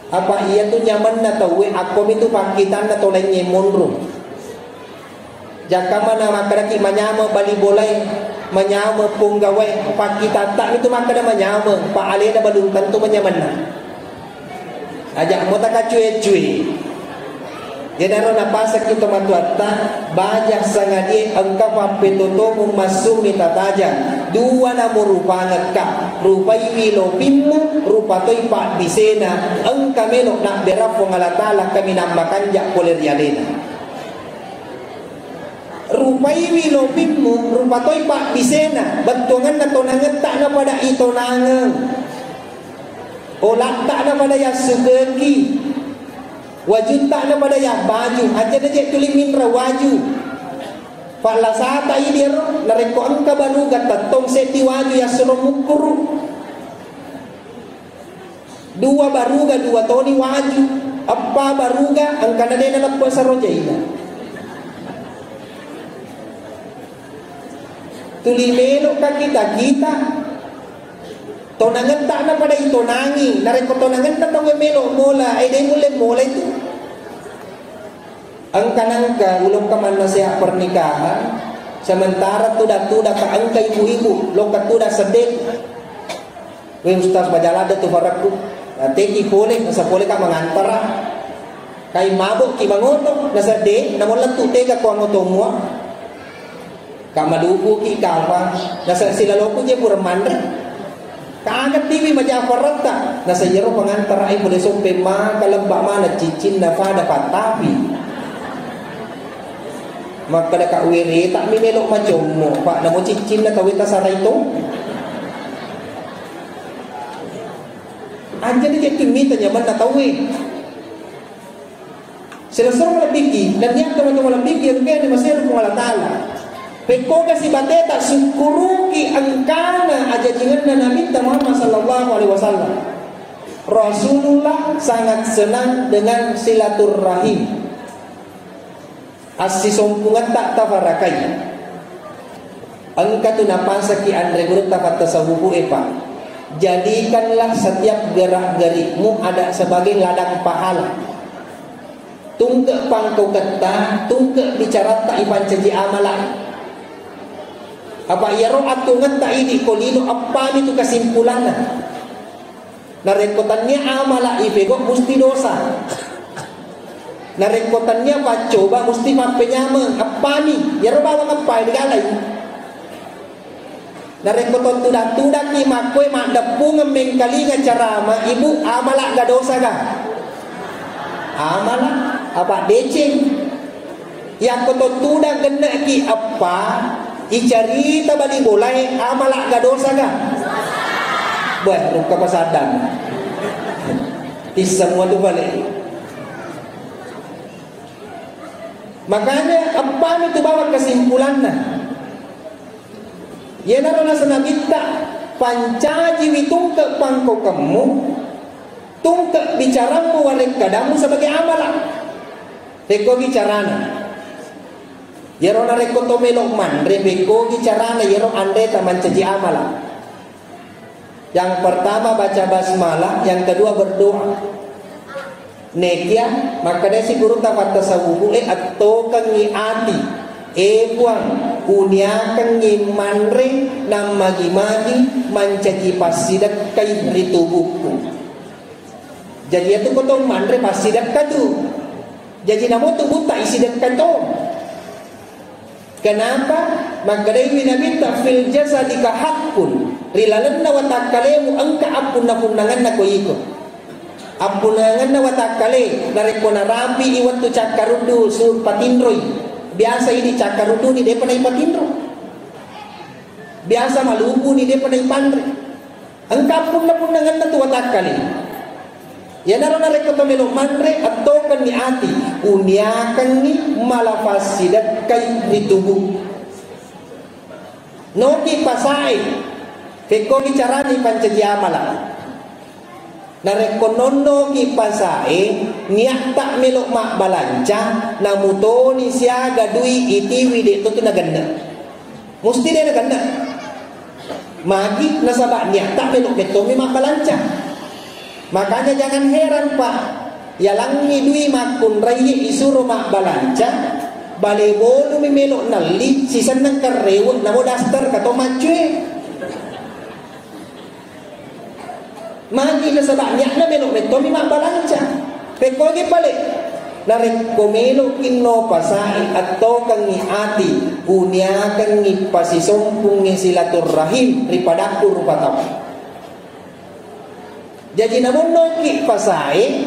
Apa iyatu nyamenna tauwe, akkomitu pakkitanna to laingnge monro. Jakkamana makkedaki manyameng bali bolae, manyameng ponggawae, pakkitatta mitu makkeda manyameng, pa alena belum tentu manyamenna. Aja mo takacue-cue. Iyanaro napasakki tomatoatta, baja sangadie engka pappetotomu massummi tataja, dua namurupangekka, rupaiwi lopimmu, rupa toi pabbisena, engka melo nabbera Puang Allah Ta'ala kaminang makanja pole ri alena. Rupaiwi lopimmu, rupa toi pabbisena, bettuangenna tonangetta napada itonangeng. Olatta napada yassukeki. Wajutta napada yabbaju, ajana je tuli minra waju. Fallasata idi ero, narekko engka baruga tettong seddi waju yassuro mukkuru. Dua baruga, dua toni waju. Eppa baruga, engkana de naleppe saro jaina. Tuli melo ka kita-kita. Tonangetta napada itonangi, narekko tonangenna tauwe melo mola, eh, de mulle mola itu. Engka nangka ulokka mannasehat pernikahan, sementara tuda-tuda ka engka ibu-ibu, lokka tuda sedde. We Ustaz, majaladde tu farakku. Nah, teki pole, nasa pole ka mangantara. Kai mabok ki mangoto, nasa de, namolla tu tega ko angoto mua. Ka madukuki kapa, nasa silaloku je pura manre. Kagettiwi majaparetta, naseng iyaro pangantara e pole soppe maka lebba mana ciccinna pada pattapi. Makkeda ka wereta mi melo macommo, Pak, namo ciccinna tauwe tasarai to. Anjani je tu mita nyamanna tauwe. Selessureng malebbiki, nennia tomatoa malebbiki engkae dimasero Puang Allah Ta'ala. Pekkoga sibateta sukkuruki engkana ajajingenna Nabitta Muhammad sallallahu alaihi wasallam. Rasulullah sangat senang dengan silaturrahim. Assisompungetta tafarakai. Engka tu napasaki anre gurutta fattasawufu e, Pak. Jadikanlah setiap gerak-gerikmu ada sebagai ladang pahala. Tungke pangkauketta, tungke bicaratta ipancaji amala. Apa iyaro attungetta idi ko lino, eppami tu kesimpulanna. Narekko tennia amala ifego musti dosa. Narekko tennia paccoba musti mappenyameng. Eppami, iyaro bawang eppai digalai. Narekko to tudang-tudangki makkoe maddeppungeng mengkalinga carama, Ibu, amala ga dosa ga? Amala, apa deceng? Yakko to tudang genneki eppa, icarita bali bolae, amala ga dosa ga? Beh, rukka pasadang. Tisseng mua tu bale. Makanya eppami tu bawang kesimpulanna. Iyanaro naseng Nabitta, pancajiwi tungke pangkaukemmu, tungke bicarammu, warekkadammu sebagai amala. Pekkogi carana. Iyaro narekko to melo manre, pekkogi carana iyaro anreta mancaji amala. Yang pertama baca basmalah, yang kedua berdoa. Nekia makkedasi gurutta fattasawufu e, ettokengngi ati, e Puang, uniakengngi manre nammagi-magi mancaji passidekkai ri tubukku. Jadi iyatu ko to manre passidekka tu. Jaji namo tubutta isidekka to. Kenapa? Makkedaiwi Nabitta, "Fil jasadika haqqun." Ri lalenna watakkalemu engka appunna-punnanganna ko iko. Appunangenna watakkale, narekko narapi'i wettu cakkaruddu, su-, patinroi. Biasa idi cakkarudduni, depa naipatinro. Biasa malupuni, depa naipanre. Engka appunna-punnangenna tu watakkale. Iyanaro narekko to melo manre, ettokenni ati, uniakenni mala fassidekkai ri tubu. Noki pasae, pekkogi carani pancaji amala. Narekko nonnoki pasae, niatta melo mabbalanca, namutoni siaga dui itiwi de' to tu nagenna. Musti de' nagenna. Magi nasaba niatta melo mettomi mabbalanca. Makanya jangan heran, Pak, yalangngi dui makkunraie isuro mabbalanca, bale bolumi melo nelli, sisenneng kerrewe, namo daster kato maccue. Magi nasaba niatna melo mettomi mabbalanca. Pekkogi pale. Narekko meloki no pasae, ettokengngi ati, uniakengngi pasisompungnge silaturrahim ri padakku rupa tau. Jaji namonnoki pasae,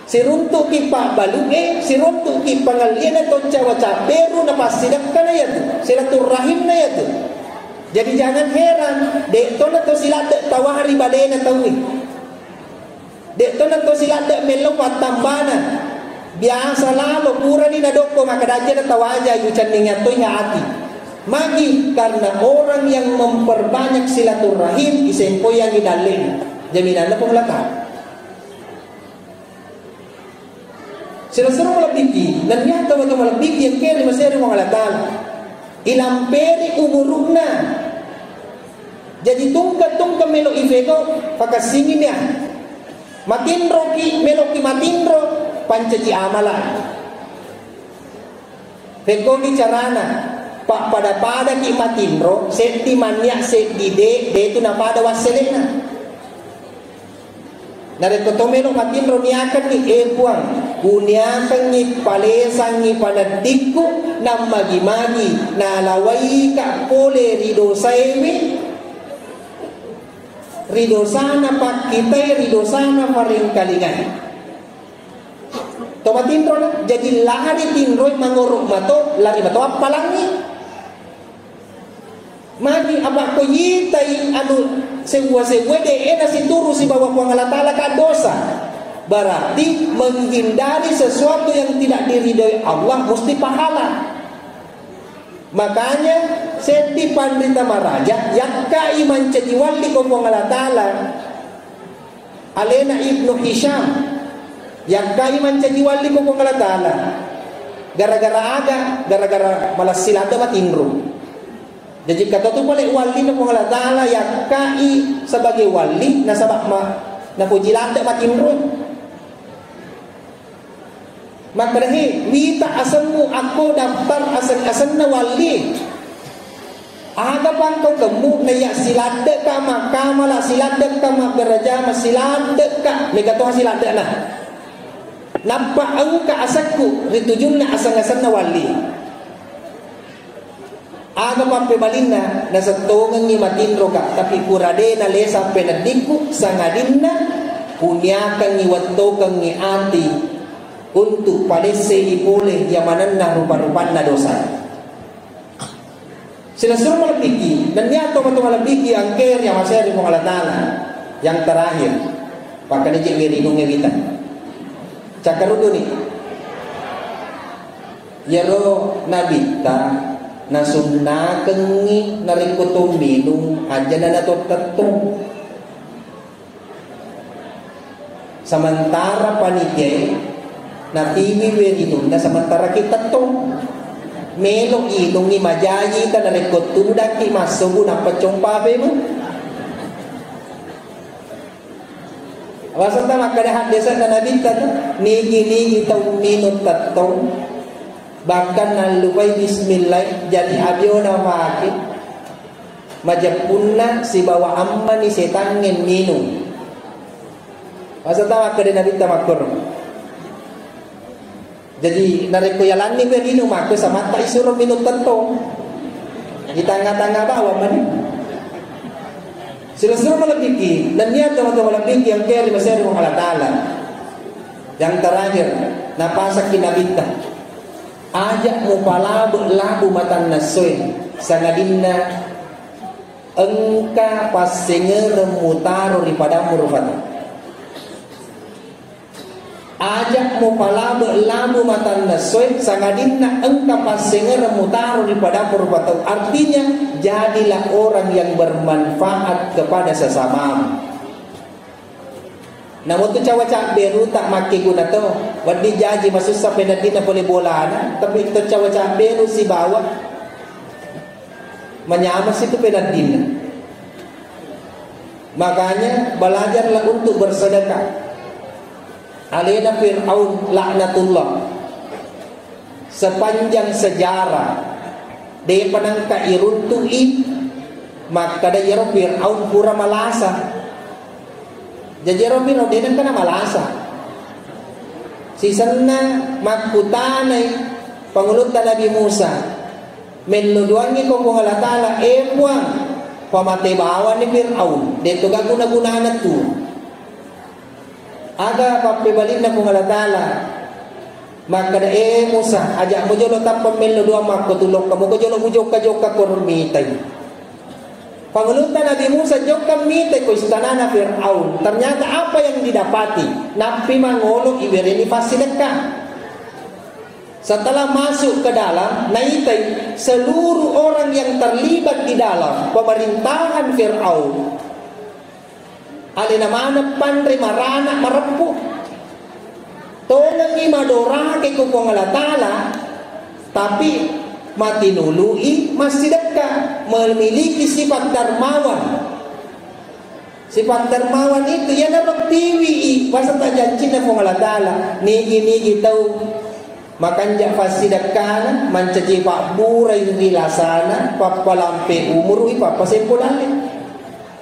siruntuki pabbalu'e, siruntuki pangelliana to cawa cabberu, napassidekka na yatu, silaturrahimna yatu. Jadi jangan heran, de' to na to siladde tawari balena tauwe. De' to na to siladde mello pattambana. Biasa lalo purani nadokko makkeda ajana tawaja, yucenning attoi ati. Magi? Karena orang yang memperbanyak silaturahim, isempoyangi dallena. Jaminanna Puang Allah Ta'ala. Silessureng malebbiki, nennia tau-tau malebbiki engkae ri masere Puang Allah Ta'ala. Ilamperi umuru'na. Jaji tungke-tungke melo ifego, pakessingi mia. Matinroki, meloki matinro, pancaji amala. Pekkogi carana, pappada-padaki matinro, seddi mannia, seddi de, de tu napada wassele'na. Narekko to melo matinro niakanni, e Puang, uniakangngi palesangngi paneddikku, nammagi-magi nalawaika pole ri dosaewe. Ri dosana pakkitai, ri dosana parengkalingai. To matinro na, jadi lari tinroi mangoro mato, lari mato appalangi. Magi apa ko yitai anu sewwa-sewwa de ena situru sibawa Puang Allah Ta'ala ka dosa. Berarti menghindari sesuatu yang tidak diridhoi Allah mesti pahala. Makanya, setti panrita maraja, yakkai mancaji walli ko Puang Allah Ta'ala. Alena Ibnu Hisham, yakkai mancaji walli ko Puang Allah Ta'ala. Gara-gara aga, gara-gara malassi ladde matinro. Jadi, kata tu pale walli na Puang Allah Ta'ala, yakkai sebagai walli, nasaba ma, napoji ladde matinro. Makkeda, "He, wita asemmu akko daftar aseng-asenna walli. Aga pangkaukemmu naiya siladdekka makkamala, siladdekka mabberajama, siladdekka mega to siladdekna. Nappa engka asekku ri tujunna aseng-asenna walli." Aga pappebalinna, nasettongengngi matinroka, tapi pura de nalesa peneddikku, sangadinna kuniakengngi wettokengngi ati untuk padessei pole yamanenna rupa-rupanna dosa. Silessureng malebbiki, nennia tomatoa malebbiki angkeri amaseri Puang Allah Ta'ala. Yang terakhir, pakkadeje wirinungnge wita. Cakkaruduni. Iyaro Nabitta nasunnakengngi narekko to minung, ajana nato tettong. Sementara panitiae natiwi werinunna, sementara ki tettong. Melo inungngi majaji ta narekko tudakki massobu nappa compa bemu. Wasata makkeda haddese'na Nabitta tu, nigi-nigi tau minung tettong, bahkan nallupai bismillah, jadi abiona fake, majeppunna sibawa ammani setangnge minung. Wasata makkeda Nabitta makkoro. Jadi, narekko yalanni gue minung, maka samatta isuro minung tettong. Di tengah-tengah bawang mani. Silessureng malebbiki, nennia tomatoa malebbiki yang keri maseri Puang Allah Ta'ala. Yang terakhir, napasakki Nabitta. Aja mupalabe labu matanna essoe, sangadinna engka passengereng mutaro ri padammu rupa tau. Aja mupalabe labu matanna essoe, sangadinna engka passengereng mutaro ri padammu rupa tau. Artinya, jadilah orang yang bermanfaat kepada sesamamu. Namo tu cawa cabberu tak makkeguna to, wedding jaji masussa peneddinna pole bolana, tapi to cawa cabberu sibawa manyameng situ peneddinna. Makanya, belajarlah untuk bersedekah. Alena Fir'aun laknatullah. Sepanjang sejarah, depa nengka iruntu'i makkeda iyaro Fir'aun pura malasa. Jaji iyaro Fir'aun de nengka namalasa. Sisenna makkutanai pangulutta Nabi Musa, "Mello doangngi ko Puang Allah Ta'ala, eh Puang, pamate bawani Fir'aun, de to guna-gunana tu." Aga pappebalinna Puang Allah Ta'ala? Makkeda, "Eh Musa, aja mujolo tappa mello doang makko tu lokka, moko jolo mujokka-jokka koro mitai." Pangulutta Nabi Musa jokka mitai ko istanana Fir'aun. Ternyata apa yang didapati? Nappi mangolo iwereni passidekka. Setelah masuk ke dalam, naitai seluruh orang yang terlibat di dalam pemerintahan Fir'aun. Alena maneng panre marana mareppu. Tongengngi madorake ko Puang Allah Ta'ala, tapi matinului massidekka, memiliki sifat dermawan. Sifat dermawan itu, iya nabettiwi i, pasata jancinna Puang Allah Ta'ala, nigi-nigi tau makanja fassidekkana, mancaji pabburai ri lasana, pappalampe umurui, pappasempo lalle.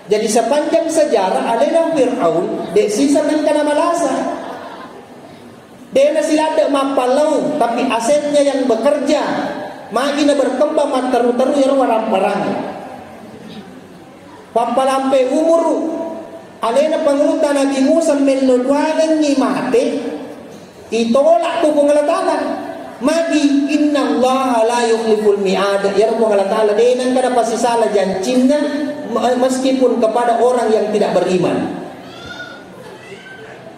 Jadi, sepanjang sejarah, alena Fir'aun, de sisa nengka namalasa. De nasiladde mappallau, tapi asetnya yang bekerja, magi na berkembang matteru-teru iyaro warang-warang. Pappalampe umuru, Alena pangulutta Nabi Musa mello duangengngi mate, itolak ku Puang Allah Ta'ala. Magi, "Innallaha la yukhliful mi'ad." Iyaro Puang Allah Ta'ala de nengka napasisala jancinna, me-, meskipun kepada orang yang tidak beriman.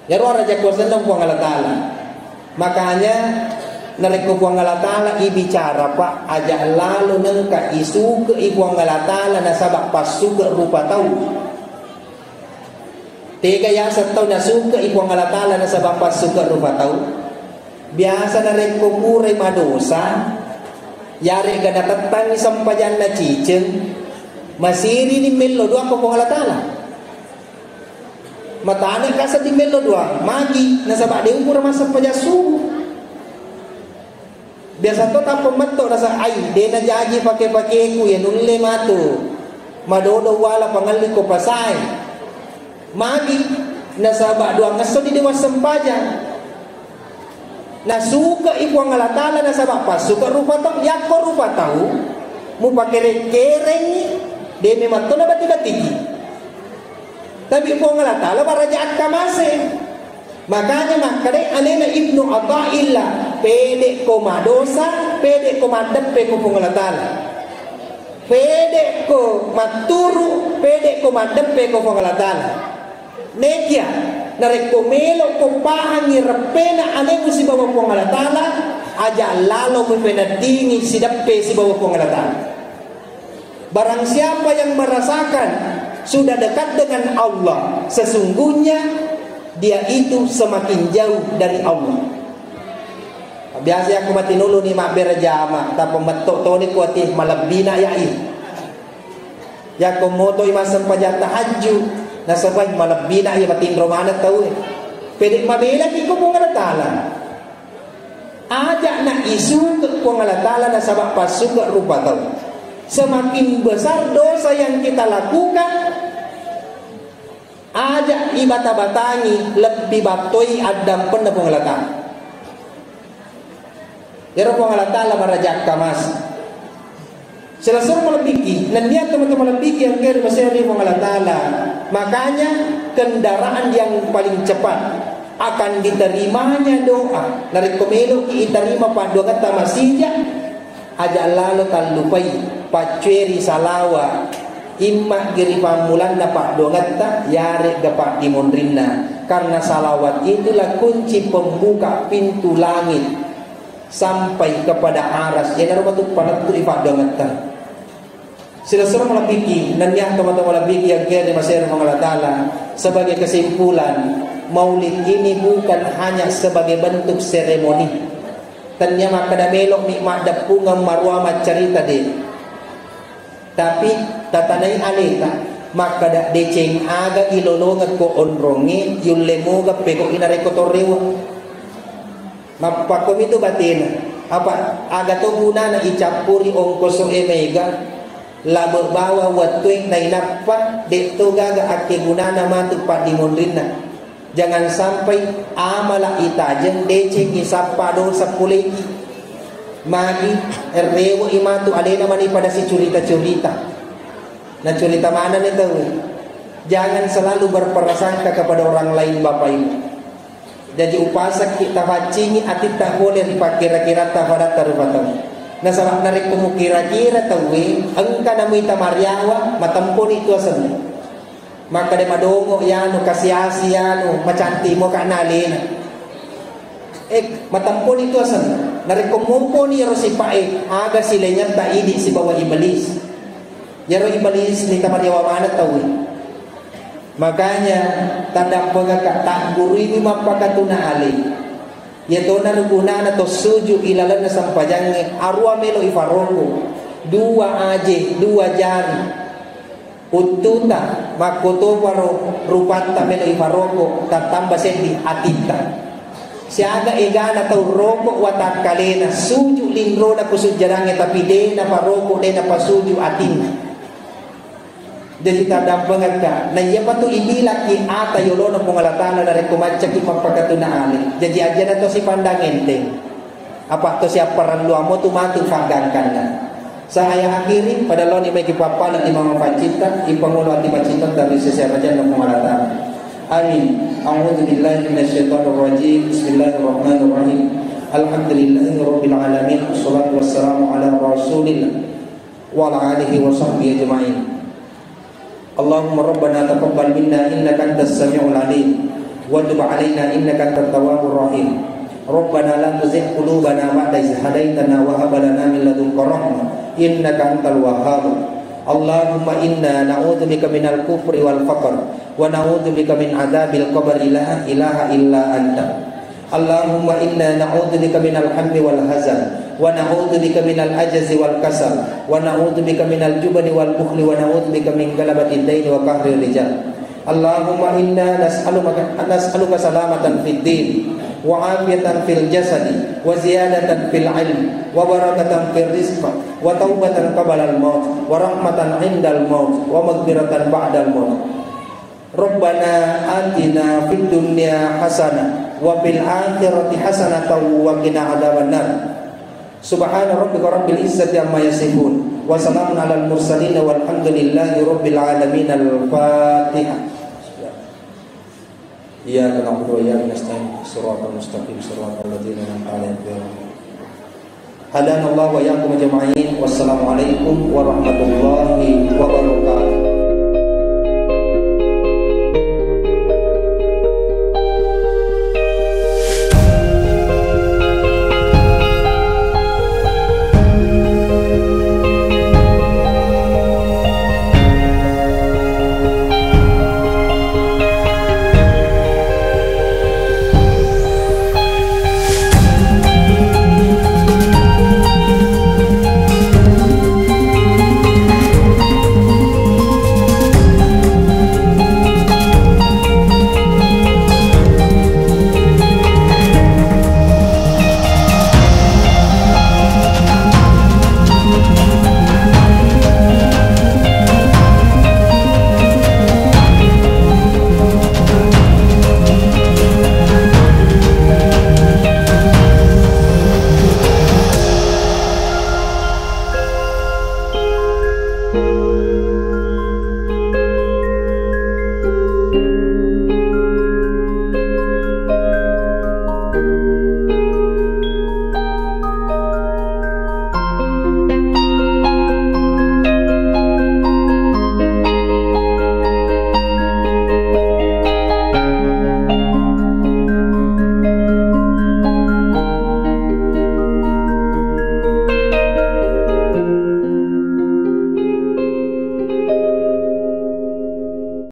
Iyaro araja kuasanna Puang Allah Ta'ala. Makanya, narekko Puang Allah Ta'ala ibicara, Pak, aja lalo nengka isuke i Puang Allah Ta'ala nasaba passuke rupa tau. Tega yaseng tau nasuke i Puang Allah Ta'ala nasaba passuke rupa tau? Biasa narekko purai madosa, yarega natettangi sempajanna ciceng, masirini mello doa ko Puang Allah Ta'ala. Matane kasa di mello doa, magi nasaba de upura massempajang subuh. Biasa to tappa metto rasa, "Ai, de najaji pake-pakeku, ya nulle matu madodo wala pangelli ko pasae." Magi nasaba duang esso di dewa sempajang. Nasuke i Puang Allah Ta'ala nasaba passuke rupa tau, yakko rupa tau mupakere-kerengi, de memang to nabati-batiki. Tapi Puang Allah Ta'ala baraja akkamase. Makanya makkeda alena Ibnu Athaillah, pede ko madosa, pede ko maddeppe ko Puang Allah Ta'ala. Pede ko matturu, pede ko maddeppe ko Puang Allah Ta'ala. Nekia, narekko melo ko pahangi reppena alemu sibawa Puang Allah Ta'ala, aja lalo mupeneddingi sideppe sibawa Puang Allah Ta'ala. Barang siapa yang merasakan sudah dekat dengan Allah, sesungguhnya dia itu semakin jauh dari Allah. Biasa yakko matinulu ni mabbere jama, tappa metto toni kuati malebbina ya i. Yakko motoi massempajang tahajju, nasabai malebbina ya matinro maneng tau e. Pede mabela ki ko Puang Allah Ta'ala. Aja na isuke Puang Allah Ta'ala nasaba passuke rupa tau. Semakin besar dosa yang kita lakukan, aja ibata-batangi, lebbi battoi addampenna Puang Allah Ta'ala. Iyaro Puang Allah Ta'ala marajakka mas. Selessureng malebbiki, nennia tomatoa malebbiki engkae ri maseri Puang Allah Ta'ala. Makanya kendaraan yang paling cepat akan diterimanya doa. Narekko meloki iterima paddoangetta masija, aja lalo tallupai paccueri salawa, imma giri pammulanna paddoangetta, yaregga paddimonrinna. Karena salawat itulah kunci pembuka pintu langit sampai kepada aras, iyanaro matu palettu'i paddoangetta. Silessureng malebbiki, nennia tomatoa malebbiki yang kere masero Puang Allah Ta'ala. Sebagai kesimpulan, maulid ini bukan hanya sebagai bentuk seremoni. Tennia makkeda melo'mi maddeppungeng maruwa maccarita, de. Tapi tatanai aleta, makkeda deceng aga ilolongekko onrongnge, yulle moga pego'i narekko torrewa. Mappakkomitu batena. Apa aga to gunana icappuri ongkoso e maega, labe bawang wettue nainappa de to gaga akkegunana matu paddimonrinna. Jangan sampai amala itajeng deceng isappa dosa puleki. Magi rewe imatu alena mani pada sicurita-curita. Nacurita manenni tau. Jangan selalu berprasangka kepada orang lain, Bapak Ibu. Jaji upasakki tafaccingi atitta pole ri pakkira-kiratta padatta rupa tau. Nasaba narekko mukira-kira tauwe, engka namuita mariawa, matemponi tu asenna. Makkeda madongo yanu, kasi-asi yanu, macanti moka nalena. Eh, matemponi tu asenna. Narekko mumponi ero sipa'e, aga silengetta idi sibawa iblis. Yaro iblis ni tamariawa maneng tauwe. Makanya, tadampengaka tagguruiwi mappakatuna ale. Iyatona rugunana to suju ilalenna sempajangnge, arua melo ifaroko, dua aje, dua jari. Uttuta, makkotoparo rupatta melo ifaroko, tattamba seddi atitta. Siaga egana tau roko watakkalena, suju linrona ku sujjadangnge, tapi de naparoko, de napasuju atinna. Jaji taddampengekka, naiyapatu ibilaki ata yolona Puang Allah Ta'ala narekko maccaki mappakatuna ale. Jaji ajana to sipandang enteng. Apa to siapparelluammo tu matu faggangkanna. Sahaya akhiri, pada loni mai kipappala di mama pacinta, ipangolo ati pacinta, tapi sesera janna Puang Allah Ta'ala. Amin. A'udzu billahi minasyaitonir rajim. Bismillahirrahmanirrahim. Alhamdulillahi rabbil alamin. Wassalatu wassalamu ala rasulillah wa ala alihi wa sahbihi ajma'in. اللهم ربنا تقبل منا إنك أنت السميع العليم وتب علينا إنك أنت التواب الرحيم. ربنا لا تزغ قلوبنا بعد إذ هديتنا وهب لنا من لدنك رحمة إنك أنت الوهاب. اللهم إنا نعوذ بك من الكفر والفقر ونعوذ بك من عذاب القبر لا إله إلا أنت. اللهم إنا نعوذ بك من الهم والحزن، ونعوذ بك من العجز والكسل، ونعوذ بك من الجبن والبخل، ونعوذ بك من غلبة الدين وقهر الرجال. اللهم إنا نسألك، نسألك سلامة في الدين، وعافية في الجسد، وزيادة في العلم، وبركة في الرزق، وتوبة قبل الموت، ورحمة عند الموت، ومغفرة بعد الموت. ربنا آتنا في الدنيا حسنة وفي الآخرة حسنة وقنا عذاب النار. سبحان ربك رب العزة عما يصفون وسلام على المرسلين والحمد لله رب العالمين. الفاتحة. إياك نعبد وإياك نستعين. صراط المستقيم. صراط الذين أنعمت عليهم غير المغضوب. هدانا الله وإياكم أجمعين. والسلام عليكم ورحمة الله وبركاته.